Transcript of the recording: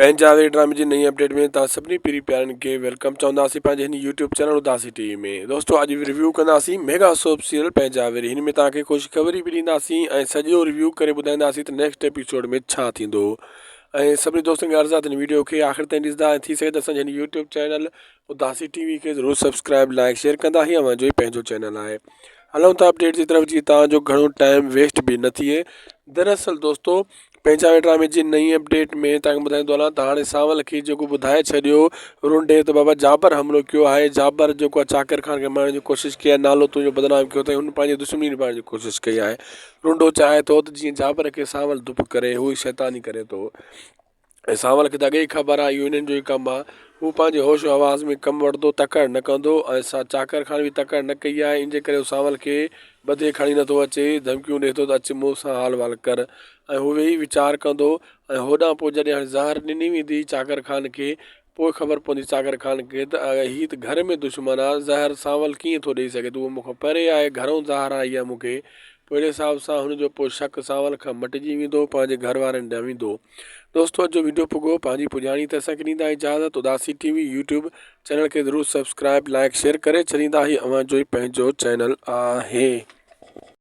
پنهنجا وي ڊرامي جي نئين اپڊيٽ ۾ توهان سڀني پيري پيارن کي welcome چونداسين پنهنجي هن يوٽيوب چينل اداسي ٽي وي ۾ دوستو اڄ ريويو ڪنداسين ميگا سوپ سيريل پنهنجا ويري هن ۾ توهان کي خوش خبري به ڏينداسين ۽ سڄو ريويو ڪري ٻڌائينداسين ته نيڪسٽ ايپيسوڊ ۾ ڇا ٿيندو ۽ سڀني دوستن کي عرض آهي ته هن ويڊيو کي آخر تائين ڏسندا ۽ ٿي سگهي ته اسان جي هن يوٽيوب چينل اداسي ٽي وي کي ضرور سبسڪرائب لائڪ شيئر ڪندا هي اوهان جو ئي پنهنجو چينل آهي هلون ٿا اپڊيٽ جي طرف جي توهان جو گهڻو ٽائيم ويسٽ به نه ٿئي دراصل دوستو پنهنجا ڊرامي جي نئين اپڊيٽ ۾ توهان کي ٻڌائيندو هلان ته هاڻي سانول کي جيڪو ٻڌائي ڇڏيو رنڊي ته بابا جابر حملو ڪيو آهي جابر جيڪو آهي چاڪر خان کي مارڻ جي ڪوشش ڪئي آهي نالو تنهنجو بدنام ڪيو اٿئي هن پنهنجي دشمني نڀائڻ جي ڪوشش ڪئي آهي رنڊو چاهي ٿو ته جيئن جابر کي سانول ڌپ ڪري هو شيطاني ڪري ٿو ۽ سانول کي ته اڳي ئي خبر آهي اهو انهن جو ئي ڪم آهي هو پنهنجي هوش و حواس ۾ ڪم وٺندو تڪڙ نه ڪندو ۽ چاڪر خان به تڪڙ نه ڪئي آهي ان جي ڪري هو سانول کي ٻڌي کڻي نٿو اچي، ڌمڪيون ڏئي ٿو ته اچ مون سان حال وال ڪر ۽ هو ويهي ويچار ڪندو ۽ هوڏانهن پوء جڏهن هاڻي زهر ڏني ويندي چاڪر خان کي پوء خبر پوندي چاڪر خان کي ته هي ته گهر ۾ دشمن آ زهر سانول ڪيئن ٿو ڏئي سگهي ته اهو مون کان پري آهي گهرئون زهر آئي آ مون کي پوء اهڙي حساب سان هن جو پوء شڪ سانول کان مٽجي ويندو پنهنجي گهر وارن ڏانهن ويندو دوستو اڄ جو ويڊيو پڳو پنهنجي پڄاڻي ته اسان کي ڏيندا اجازت Udasi T V YouTube channel کي ضرور سبسڪرائب لائڪ شيئر ڪري ڇڏيندا هي اوهان جو ئي پنهنجو چينل آهي.